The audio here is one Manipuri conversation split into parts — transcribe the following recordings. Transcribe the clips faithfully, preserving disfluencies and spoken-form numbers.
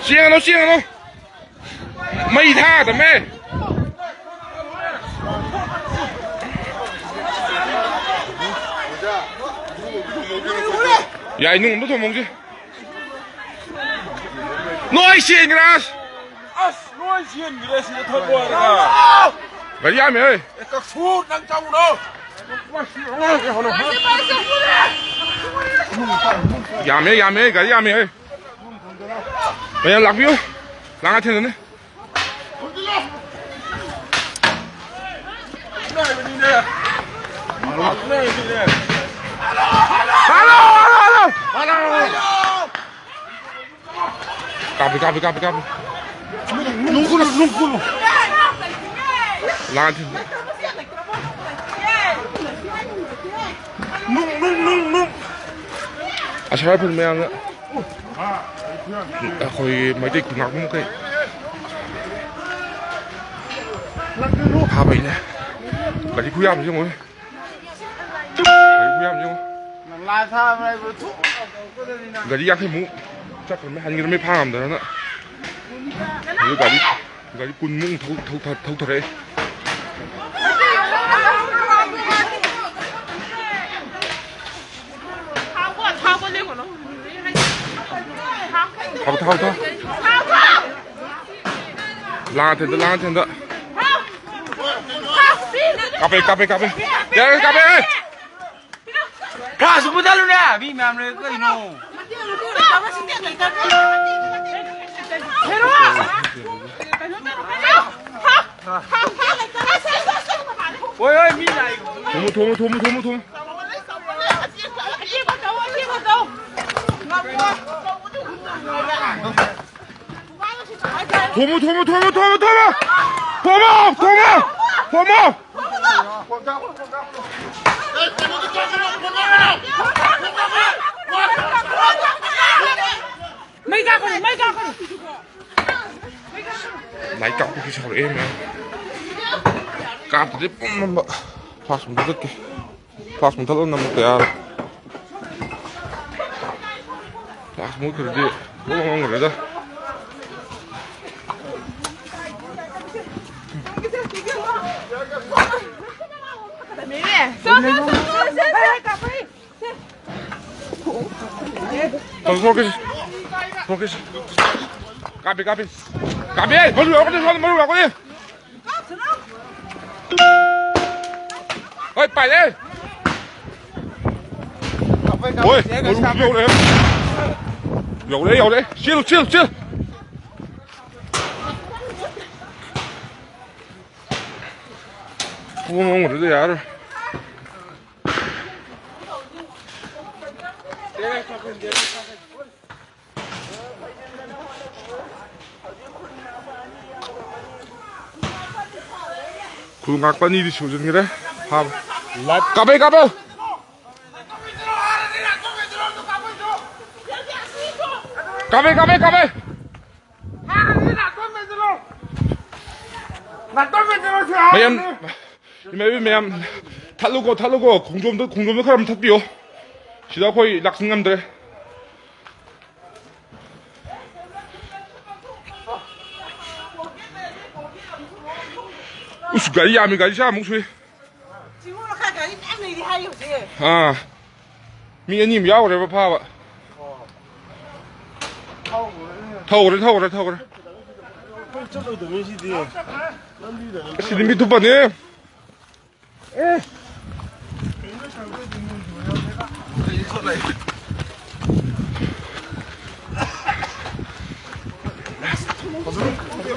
ꯆꯦꯟꯒꯅꯨ, ꯆꯦꯟꯒꯅꯨ꯫ ꯃꯩ ꯊꯥꯗꯃꯦ꯫ ꯌꯥꯏ, ꯅꯨꯡ ꯑꯝꯇ ꯊꯣꯡꯍꯧꯁꯤ꯫ ꯂꯣꯏ ꯆꯦꯟꯈ꯭ꯔꯦ ꯑꯁ꯫ ꯑꯁ, ꯂꯣꯏ ꯆꯦꯟꯈ꯭ꯔꯦ ꯁꯤꯗ ꯊꯛꯄ ꯍꯥꯏꯔꯒ꯫ ꯒꯥꯔꯤ ꯌꯥꯝꯃꯦ ꯍꯣꯏ꯫ ꯑꯦ, ꯀꯛꯁꯨ, ꯅꯪ ꯆꯪꯉꯨꯔꯣ꯫ ꯌꯥꯝꯃꯦ, ꯌꯥꯝꯃꯦ, ꯒꯥꯔꯤ ꯌꯥꯝꯃꯦ ꯍꯣꯏ꯫ ꯃꯌꯥꯝ ꯂꯥꯛꯄꯤꯌꯨ꯫ ꯂꯥꯡꯉ ꯊꯦꯡꯅꯅꯤ꯫ Hello, hello, hello. ꯀꯥꯞꯄꯤ, ꯀꯥꯞꯄꯤ, ꯀꯥꯞꯄꯤ, ꯀꯥꯞꯄꯤ꯫ ꯅꯨꯡ ꯈꯨꯜꯂꯨ, ꯅꯨꯡ ꯈꯨꯜꯂꯨ꯫ ꯂꯥꯟ ꯊꯤꯟꯕ꯫ ꯅꯨꯡ, ꯅꯨꯡ, ꯅꯨꯡ, ꯅꯨꯡ꯫ ꯑꯁꯔ ꯐꯨꯜ ꯃꯌꯥꯝꯅ ꯑꯩꯈꯣꯏꯒꯤ ꯃꯩꯇꯩ ꯈꯨꯟꯉꯥꯛꯄ ꯃꯈꯩ ꯐꯥꯕꯩꯅꯦ꯫ ꯒꯥꯔꯤ ꯈꯨꯌꯥꯝꯁꯦ ꯌꯦꯡꯉꯣ꯫ ꯒꯥꯔꯤ ꯈꯨꯌꯥꯝꯁꯦ ꯌꯦꯡꯉꯣ꯫ ꯒꯥꯔꯤ ꯌꯥꯡꯈꯩꯃꯨꯛ ꯆꯠꯈ꯭ꯔꯃꯦ, ꯍꯟꯈ꯭ꯔꯃꯦ, ꯐꯥ ꯉꯝꯗꯗꯅ꯫ ꯑꯗꯨ ꯒꯥꯔꯤ, ꯒꯥꯔꯤ ꯀꯨꯟꯃꯨꯛ ꯊꯧ-, ꯊꯧ-, ꯊꯧꯊꯔꯛꯑꯦ꯫ ꯊꯥꯎ, ꯊꯥꯎ, ꯊꯥꯎ꯫ ꯂꯥꯡ ꯑꯊꯦꯟꯗ, ꯂꯥꯡ ꯑꯊꯦꯟꯗ꯫ ꯀꯥꯞꯄꯦ, ꯀꯥꯞꯄꯦ, ꯀꯥꯞꯄꯦ꯫ ꯌꯥꯔꯦ, ꯀꯥꯞꯄꯦ꯫ ꯈꯔꯁꯨ ꯄꯨꯊꯠꯂꯨꯅꯦ, ꯃꯤ ꯃꯌꯥꯝ ꯂꯩ ꯀꯔꯤꯅꯣ? ꯍꯣꯏ, ꯍꯣꯏ, ꯃꯤ ꯂꯥꯛꯏ꯫ ꯊꯣꯝꯃꯨ, ꯊꯣꯝꯃꯨ, ꯊꯣꯝꯃꯨ, ꯊꯣꯝꯃꯨ, ꯊꯣꯝꯃꯨ꯫ ꯊꯣꯝꯃꯨ, ꯊꯣꯝꯃꯨ, ꯊꯣꯝꯃꯨ, ꯊꯣꯝꯃꯨ, ꯊꯣꯝꯃꯨ! ꯊꯣꯝꯃꯣ! ꯊꯣꯝꯃꯣ! ꯊꯣꯝꯃꯣ! ꯃꯩ ꯀꯥꯞꯀꯅꯨ, ꯃꯩ ꯀꯥꯞꯀꯅꯨ꯫ ꯂꯥꯏ ꯀꯥꯞꯄꯒꯤ ꯁꯥꯎꯔꯛꯑꯦ ꯃꯌꯥꯝ꯫ ꯀꯥꯞꯇꯗꯤ ꯄꯨꯝ ꯅꯝꯕ꯫ ꯐꯥꯁ ꯐꯨꯗ ꯆꯠꯀꯦ꯫ ꯐꯥꯁ ꯐꯨꯗ ꯊꯠꯂꯒ ꯅꯝꯕ ꯀꯌꯥ꯫ ꯃꯣꯏ ꯈꯔꯗꯤ ꯂꯣꯏ ꯉꯝꯈ꯭ꯔꯦꯗ꯫ ꯊꯣꯛꯂꯛꯀꯦ꯫ ꯊꯣꯛꯂꯛꯀꯦ꯫ ꯀꯥꯞꯄꯤ, ꯀꯥꯞꯄꯤ꯫ ꯀꯥꯞꯄꯤ, ꯃꯔꯨ ꯌꯥꯎꯔꯛꯀꯅꯤ, ꯁꯣꯝꯗ ꯃꯔꯨ ꯌꯥꯎꯔꯛꯀꯅꯤ꯫ ꯍꯣꯏ, ꯄꯥꯏꯔꯦ꯫ ꯍꯣꯏ, ꯃꯔꯨ ꯌꯧꯔꯛꯑꯦ꯫ ꯌꯧꯔꯛꯑꯦ, ꯌꯧꯔꯛꯑꯦ꯫ ꯆꯦꯜꯂꯨ, ꯆꯦꯜꯂꯨ, ꯆꯦꯜꯂꯨ꯫ ꯄꯨꯡ ꯑꯃ ꯉꯝꯒꯗ꯭ꯔꯗꯤ ꯌꯥꯔꯣꯏ꯫ ꯈꯨꯜ ꯉꯥꯛꯄ ꯑꯅꯤꯗꯤ ꯁꯨꯖꯟꯈ꯭ꯔꯦ꯫ ꯐꯥꯕ꯫ ꯂꯥꯏꯐ꯫ ꯀꯥꯞꯄꯦ, ꯀꯥꯞꯄꯦ꯫ ꯀꯥꯞꯄꯦ, ꯀꯥꯞꯄꯦ, ꯀꯥꯞꯄꯦ꯫ ꯃꯌꯥꯝ, ꯏꯃꯥ ꯏꯕꯦꯝ ꯃꯌꯥꯝ, ꯊꯠꯂꯨꯀꯣ, ꯊꯠꯂꯨꯀꯣ, ꯈꯣꯡꯖꯣꯝꯗ, ꯈꯣꯡꯖꯣꯝꯗ ꯈꯔ ꯑꯃ ꯊꯠꯄꯤꯌꯣ꯫ ꯁꯤꯗ ꯑꯩꯈꯣꯏ ꯂꯥꯛꯁꯤꯟ ꯉꯝꯗ꯭ꯔꯦ꯫ ꯎꯁ, ꯒꯥꯔꯤ ꯌꯥꯝꯃꯤ, ꯒꯥꯔꯤ ꯆꯥꯃꯨꯛ ꯁꯨꯏ꯫ ꯆꯤꯡꯉꯨꯔ ꯈꯔ ꯒꯥꯔꯤ ꯃꯌꯥꯝ ꯂꯩꯔꯤ ꯍꯥꯏ ꯍꯧꯖꯤꯛ꯫ ꯑꯥ, ꯃꯤ ꯑꯅꯤ ꯑꯃ ꯌꯥꯎꯈ꯭ꯔꯦꯕ ꯐꯥꯕ꯫ ꯊꯧꯈ꯭ꯔꯦ, ꯊꯧꯈ꯭ꯔꯦ, ꯊꯧꯈ꯭ꯔꯦ꯫ ꯑꯩꯈꯣꯏ ꯆꯠꯂꯣꯏꯗꯕꯅꯤ ꯁꯤꯗꯤ꯫ ꯂꯝꯕꯤꯗ ꯑꯗꯨꯝ ꯑꯁꯤꯗꯤ ꯃꯤ ꯊꯨꯞꯄꯅꯤ꯫ ꯑꯦ꯫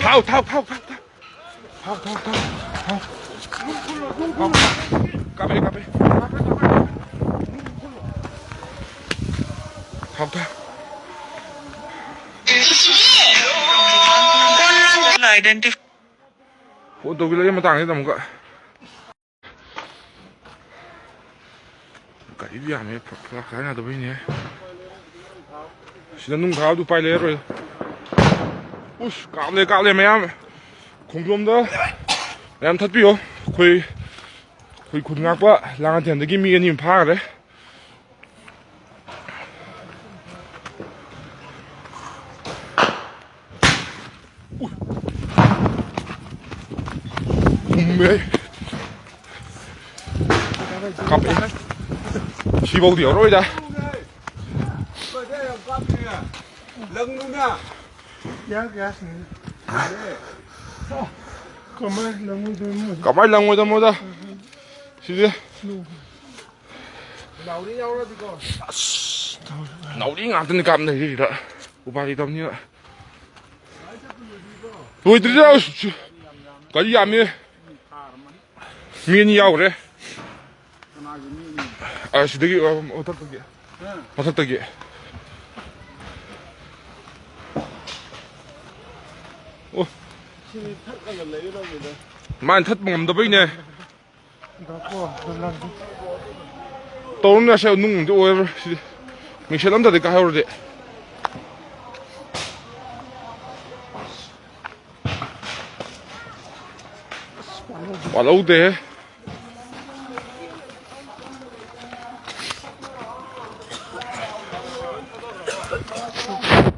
ꯊꯥꯎ, ꯊꯥꯎ, ꯊꯥꯎ, ꯊꯥꯎ꯫ ꯊꯥꯎ, ꯊꯥꯎ, ꯊꯥꯎ, ꯊꯥꯎ꯫ ꯊꯥꯎ, ꯊꯥꯎ꯫ ꯀꯥꯞꯄꯦ, ꯀꯥꯞꯄꯦ꯫ ꯊꯥꯎ, ꯊꯥꯎ꯫ Identify꯫ ꯐꯣꯟ ꯇꯧꯁꯤꯜꯂꯛꯏ ꯃꯇꯥꯡꯁꯤꯗ ꯑꯃꯨꯛꯀ꯫ ꯒꯥꯔꯤꯗꯤ ꯌꯥꯝꯃꯦ, ꯐ-, ꯐꯔꯛ ꯇꯥꯏ ꯌꯥꯗꯕꯩꯅꯦ꯫ ꯁꯤꯗ ꯅꯨꯡ ꯊꯥꯕꯗꯨ ꯎꯄꯥꯏ ꯂꯩꯔꯔꯣꯏ꯫ ꯎꯁ, ꯀꯥꯞꯂꯦ, ꯀꯥꯞꯂꯦ ꯃꯌꯥꯝ꯫ ꯈꯣꯡꯖꯣꯝꯗ ꯃꯌꯥꯝ ꯊꯠꯄꯤꯌꯣ꯫ ꯑꯩꯈꯣꯏ, ꯑꯩꯈꯣꯏ ꯈꯨꯟ ꯉꯥꯛꯄ ꯂꯥꯡꯉꯊꯦꯟꯗꯒꯤ ꯃꯤ ꯑꯅꯤ ꯑꯃ ꯐꯥꯈ꯭ꯔꯦ꯫ ꯀꯥꯞꯄꯛꯑꯦ꯫ ꯁꯤꯐꯧꯗꯤ ꯌꯧꯔꯛꯑꯣꯏꯗ꯫ ꯀꯃꯥꯏꯅ ꯂꯪꯉꯣꯏꯗꯣꯏꯅꯣ? ꯀꯃꯥꯏꯅ ꯂꯪꯉꯣꯏꯗꯣꯏꯅꯣꯗ? ꯁꯤꯗꯤ ꯅꯥꯎꯔꯤ ꯌꯥꯎꯔꯗꯤꯀꯣ꯫ ꯑꯁ, ꯅꯥꯎꯔꯤ ꯉꯥꯛꯇꯅꯤ ꯀꯥꯞꯅꯔꯤꯁꯤꯗ꯫ ꯎꯄꯥꯏ ꯂꯩꯇꯕꯅꯤꯅ꯫ ꯂꯣꯏꯗ꯭ꯔꯤꯗ꯫ ꯑꯁ, ꯀꯔꯤ ꯌꯥꯝꯃꯤ? ꯃꯤ ꯑꯅꯤ ꯌꯥꯎꯈ꯭ꯔꯦ꯫ ꯀꯅꯥꯒꯤ ꯃꯤ ꯑꯅꯤ? ꯑ, ꯁꯤꯗꯒꯤ, ꯑ, ꯃꯊꯛꯇꯒꯤ꯫ ꯍꯥ? ꯃꯊꯛꯇꯒꯤ꯫ ꯑꯣ꯫ ꯁꯤꯗꯤ ꯊꯠꯂꯒ ꯂꯩꯒꯗꯧꯅꯤꯗ꯫ ꯃꯥꯅ ꯊꯠꯄ ꯉꯝꯗꯕꯩꯅꯦ꯫ ꯇꯧꯔꯨꯝꯅꯦ, ꯑꯁꯦ ꯅꯨꯡꯗꯤ ꯑꯣꯏꯔꯔꯣꯏ ꯁꯤꯗꯤ꯫ ꯃꯤꯡꯁꯦꯜ ꯑꯝꯇꯗꯤ ꯀꯥꯏꯍꯧꯔꯗꯤ꯫ ꯋꯥꯠꯍꯧꯗꯦꯍꯦ꯫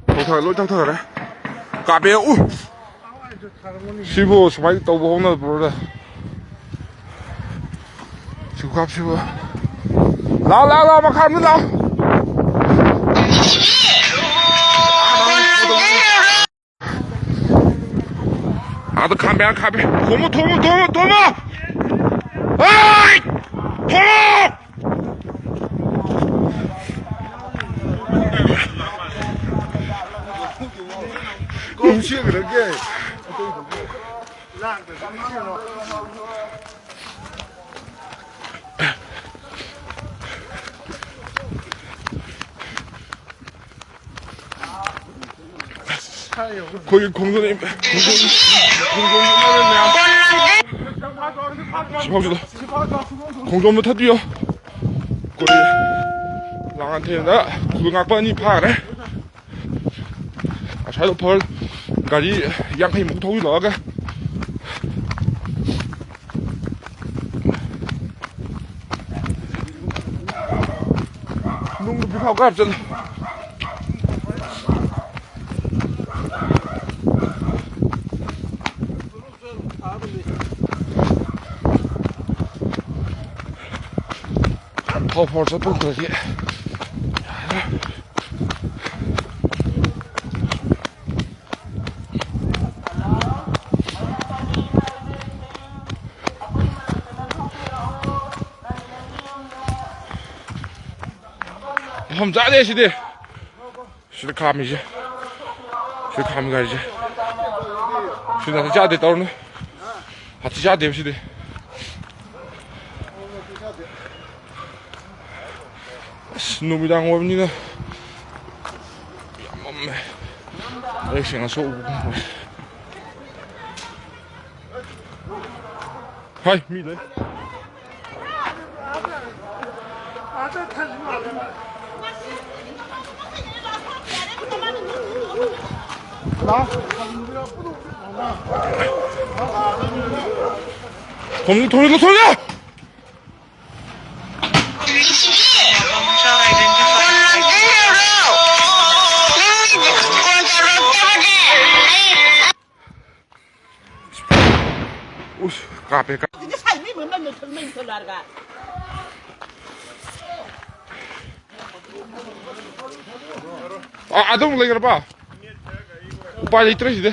ꯊꯧꯊꯔꯦ, ꯂꯣꯏ ꯊꯧꯊꯔꯦ꯫ ꯀꯥꯞꯄꯦ, ꯎ! ꯁꯤꯕꯨ ꯁꯨꯃꯥꯏꯅ ꯇꯧꯕ ꯍꯧꯅꯕ꯭ꯔꯣꯗ? ꯁꯤꯕꯨ ꯀꯥꯞ, ꯁꯤꯕꯨ꯫ ꯂꯥꯎ, ꯂꯥꯎ, ꯂꯥꯎ, ꯃꯈꯥ ꯑꯃꯨꯛ ꯂꯥꯎ꯫ ꯑꯥꯗ ꯈꯥꯝꯃꯦ, ꯑꯥ ꯈꯥꯝꯃꯦ꯫ ꯊꯣꯝꯃꯣ, ꯊꯣꯝꯃꯣ, ꯊꯣꯝꯃꯣ, ꯊꯣꯝꯃꯣ! ꯑꯥꯏ! ꯊꯣꯝꯃꯣ! ꯀꯨꯝꯁꯤꯈ꯭ꯔꯒꯦ꯫ ꯑꯩꯈꯣꯏꯒꯤ ꯈꯣꯡꯖꯣꯝ, ꯈꯣꯡꯖꯣꯝ, ꯈꯣꯡꯖꯣꯝ ꯃꯌꯥꯝ꯫ ꯁꯤꯐꯥꯎꯁꯤꯗ ꯈꯣꯡꯖꯣꯝꯗ ꯊꯠꯄꯤꯌꯣ꯫ ꯑꯩꯈꯣꯏ ꯂꯥꯡꯉꯥꯟꯊꯦꯟꯗ ꯈꯨꯜ ꯉꯥꯛꯄ ꯑꯅꯤ ꯐꯥꯈ꯭ꯔꯦ꯫ ꯉꯁꯥꯏꯗꯣ ꯐꯣꯔ ꯒꯥꯔꯤ ꯌꯥꯡꯈꯩꯃꯨꯛ ꯊꯧꯖꯤꯜꯂꯛꯑꯒ ꯅꯨꯡ ꯅꯨꯄꯤ ꯐꯥꯎ ꯀꯥꯞ ꯆꯠꯂꯦ꯫ ꯐꯥꯎ ꯐꯥꯎꯔ ꯆꯠꯄ ꯅꯠꯇ꯭ꯔꯗꯤ꯫ ꯃꯐꯝ ꯆꯥꯗꯦ ꯁꯤꯗꯤ꯫ ꯁꯤꯗ ꯈꯥꯝꯃꯤꯁꯦ꯫ ꯁꯤꯗ ꯈꯥꯝꯃꯤ ꯒꯥꯔꯤꯁꯦ꯫ ꯁꯤꯗ ꯍꯥꯊꯤ ꯆꯥꯗꯦ ꯇꯧꯔꯅꯨ꯫ ꯍꯥꯊꯤ ꯆꯥꯗꯦꯕ ꯁꯤꯗꯤ꯫ ꯑꯁ, ꯅꯨꯃꯤꯗꯥꯡ ꯑꯣꯏꯕꯅꯤꯅ ꯌꯥꯝ ꯃꯝꯃꯦ꯫ ꯃꯌꯦꯛ ꯁꯦꯡꯅ ꯁꯣꯛꯎꯕ ꯐꯪꯉꯣꯏ꯫ ꯍꯣꯏ, ꯃꯤ ꯂꯩ꯫ ꯊꯣꯡꯖꯤꯜꯂꯨ, ꯊꯣꯡꯖꯤꯜꯂꯨ, ꯊꯣꯡꯖꯤꯜꯂꯨ! ꯎꯁ, ꯀꯥꯞꯄꯦ, ꯀꯥꯞ-, ꯉꯁꯥꯏ ꯃꯤ ꯃꯌꯥꯝ ꯃꯩ ꯃꯨꯊꯠ-, ꯃꯩ ꯃꯨꯊꯠꯂꯨ ꯍꯥꯏꯔꯒ꯫ ꯑ-, ꯑꯗꯨꯝ ꯂꯩꯈ꯭ꯔꯕ? ꯎꯄꯥꯏ ꯂꯩꯇ꯭ꯔꯦ ꯁꯤꯗꯤ꯫